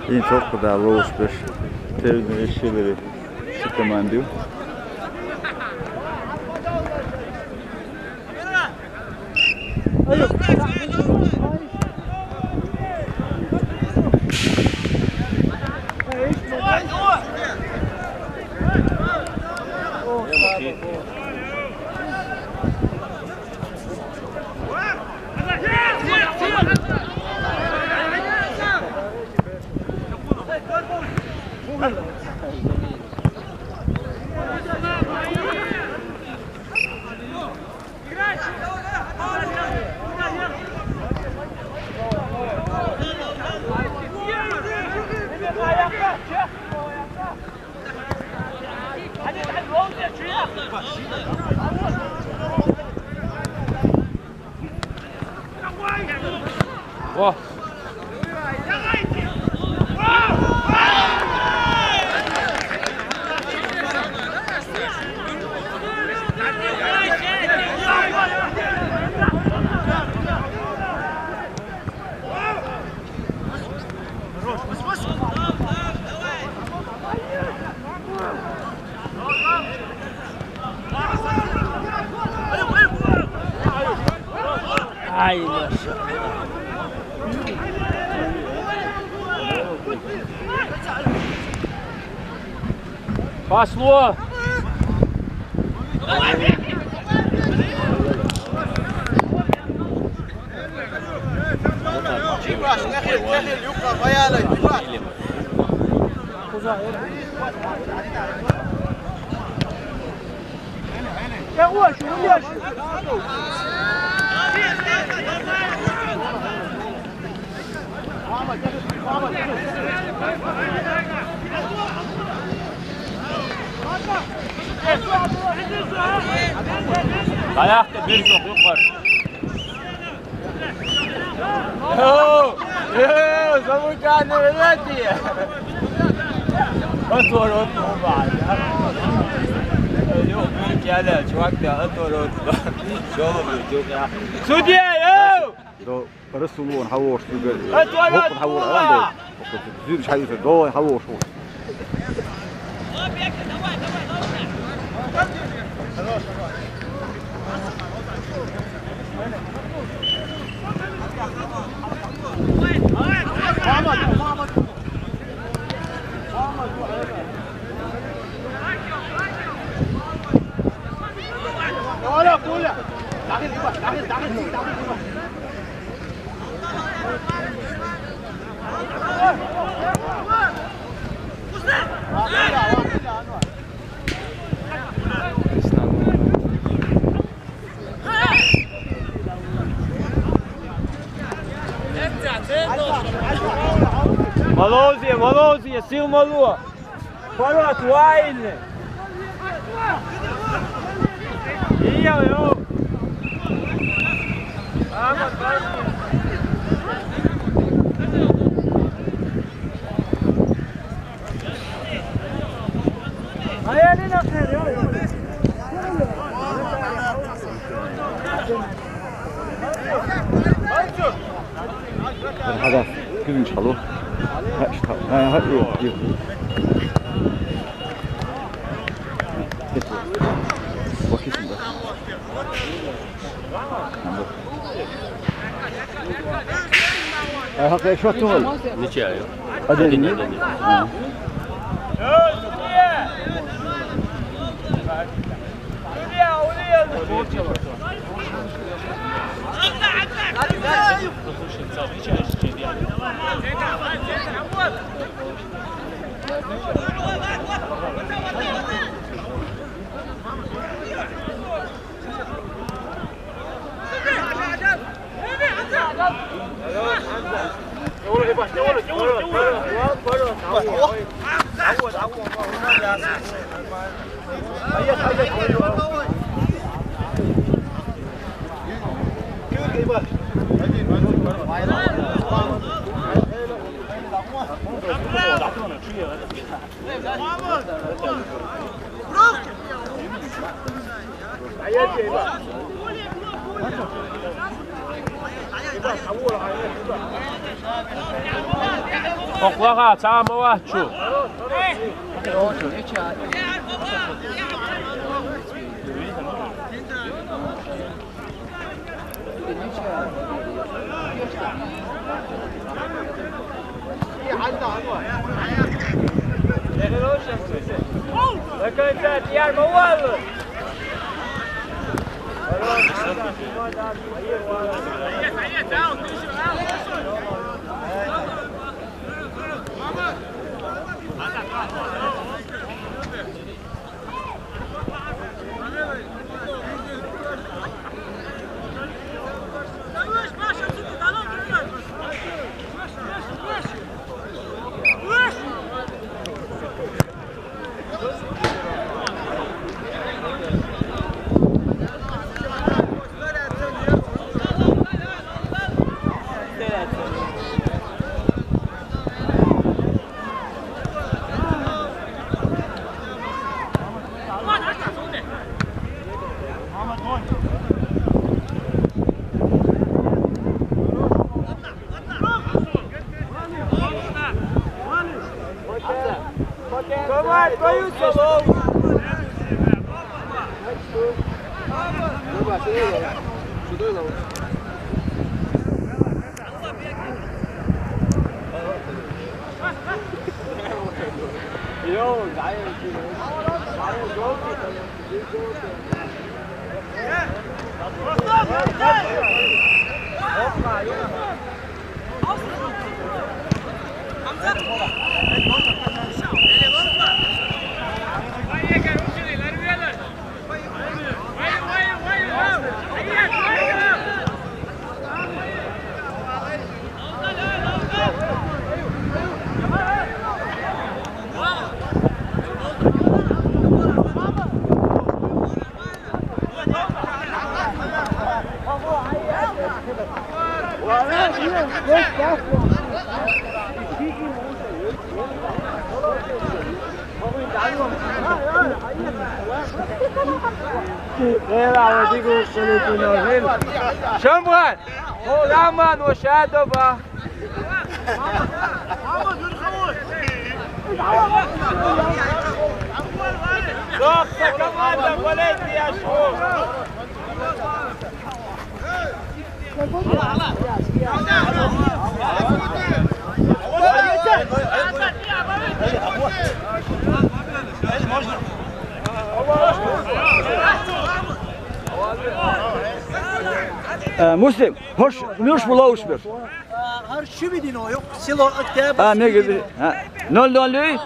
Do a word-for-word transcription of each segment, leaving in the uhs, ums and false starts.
Ин цохкада лоуш беш. Тевдин эшелери. Команду. О! Ай, Маша. Пошло! Ayakta bir yok, yok var. Yo, yo, somos carne, ¿verdad, tío? Отворот, ну, ладно. Yo, ya, ya, чувак, да, отворот. Чё вы, чё, я? Судья, yo! До Расулон, Хавор, Сугар. Отворот, Хавор, ну, Хавор. Зюрш, Хавор, до Хавор, Хавор. Молодец, молодец, сил мало. Поворот, вайны. Йо, йо. Hadi, hadi. Gözün çalı. Ha, işte, ha, ha, yok, yok. Bak şimdi. Ay, hak, eşit oldu. Ничья. Hadi. Один, один. Ha. Охлаха, цама вачу. Давай, твою голову! Şamban! Ol aman o şadoba. Çok komanda, Valencia şu. Ee, Müslim, hoş, hoş buluşmuş. Her şu bir din o yok. Silo Akdağ. Ha, ne girdi? Ha. Ne oldu, ne oldu?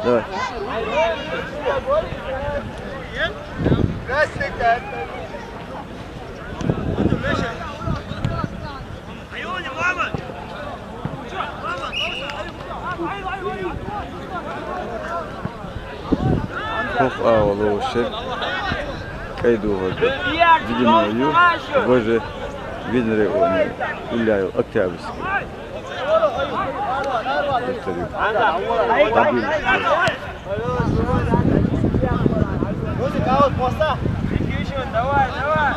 Dur. Хох агӀо ловшер кӀайдугӀарда дигимаю, важа венрайоне Уляев Октябрьский. Викторию. Давай, давай.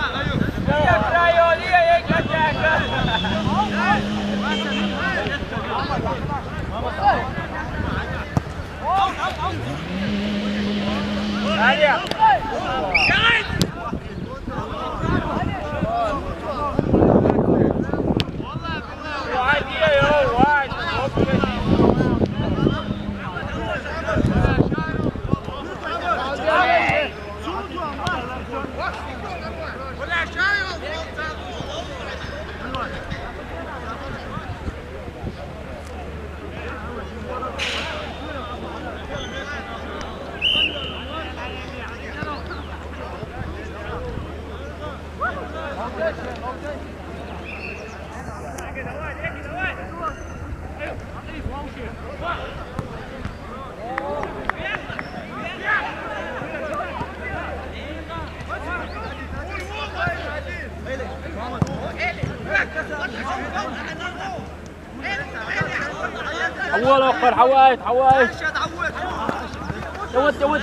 حوال آخر، حوال، حوال. يا ود، يا ود.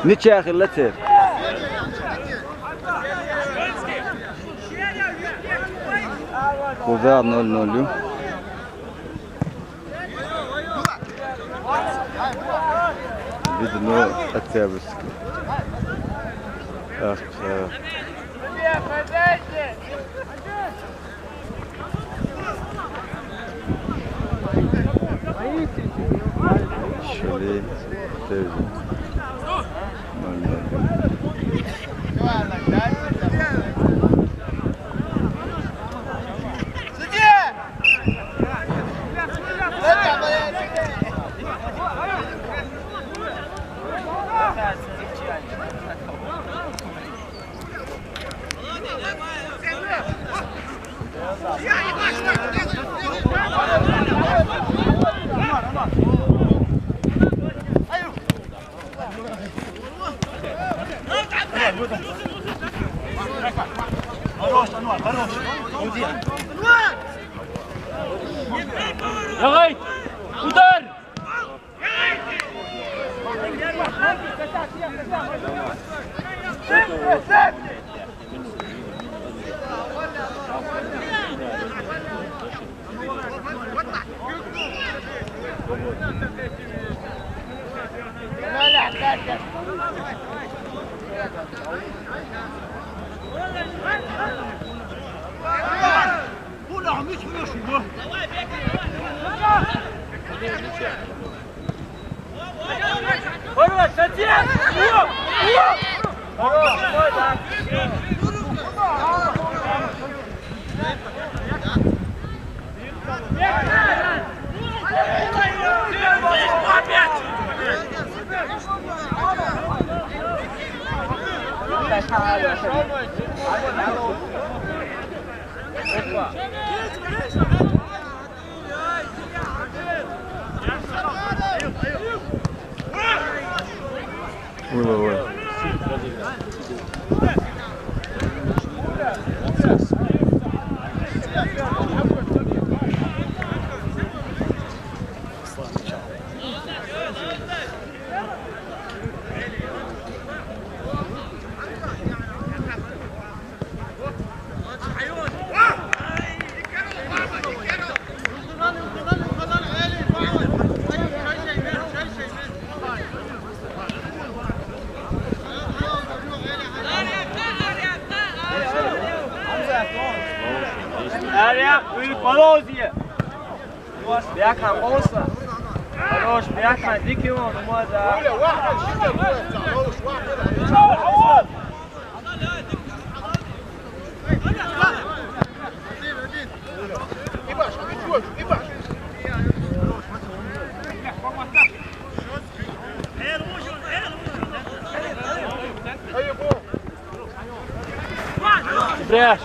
Neçə axırla çevir? Qoca nol nol. Видно, Октябрьский. Так, так. Şöyle, sevdim. Хорош, Анвар, хорош. Уйди. Давай! Удар! Было, было. Ariya, uyu palozie. Biakan olsa. Хорош, biakan diki on, umada. Спрячь.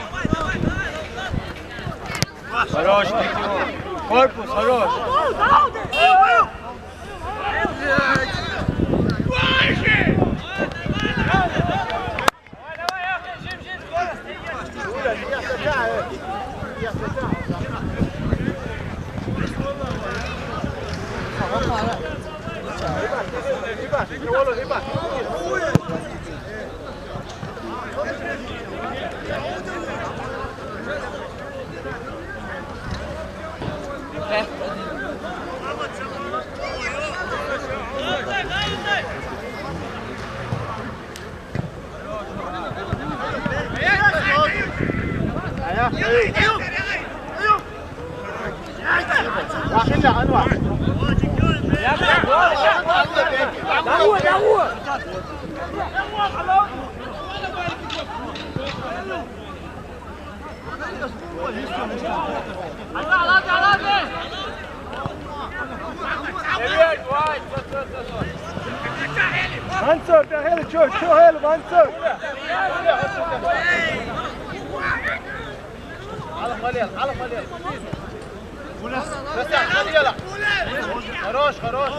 Хорош, корпус, хорош. Ванцо, бегели, чё, чё, эл, Ванцо. Хорош, хорош.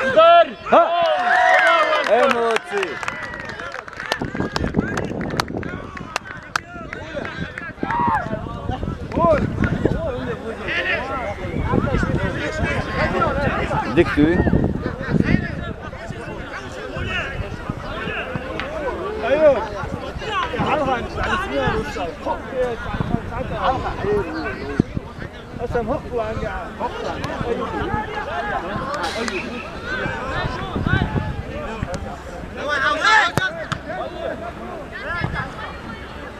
Удар! Dikkat.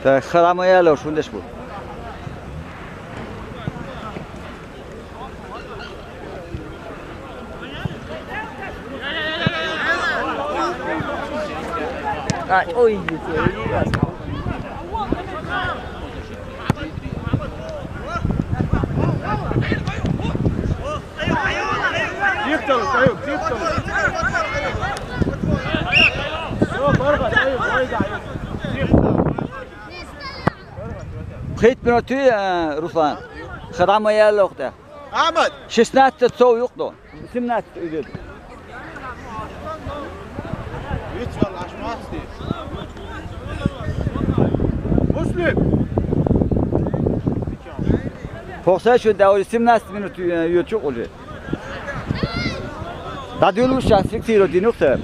Та хара ма яла шундеш бу. Ай, ой, Дихтал, Аюб, дихтал. Всё, баргат, Аюб, ойда, Аюб. Дихтал. Хит минут, э, Руслан. Хадама яла вахта. Ахмад! Шестнадцать цо юкъ до. Семнадцать идёт. Виц вал ашмасти. Муслим! Фокса шу да уже семнадцать минут, э, ючук уже. Да дюлу сейчас фиксирует динух сэр.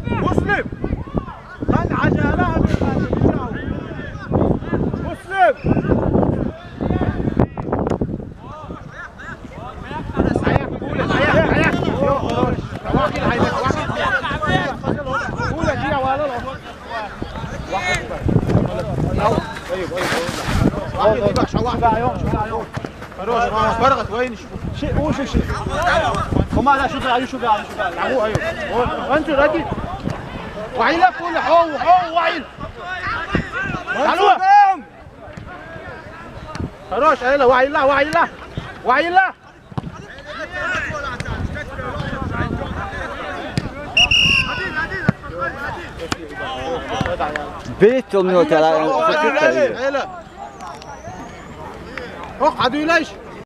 Муслим! Хан, ажала, Муслим! Аяк, аяк, аяк. Вахил, аяк, вахил. Вахил, аяк, аяк. Хорош, Рамос, баргат, вайниш. Ши, у, ши, ши. Хумара, шуга, аю, шуга, аю, шуга. Аю, аю. О, анчу, ради. Вайла, пули, хо, хо, вайл. Алло. Хорош, айла, вайла, вайла. Вайла. Бейт, он у него тогда, он Айла. Ох, адуйлаш.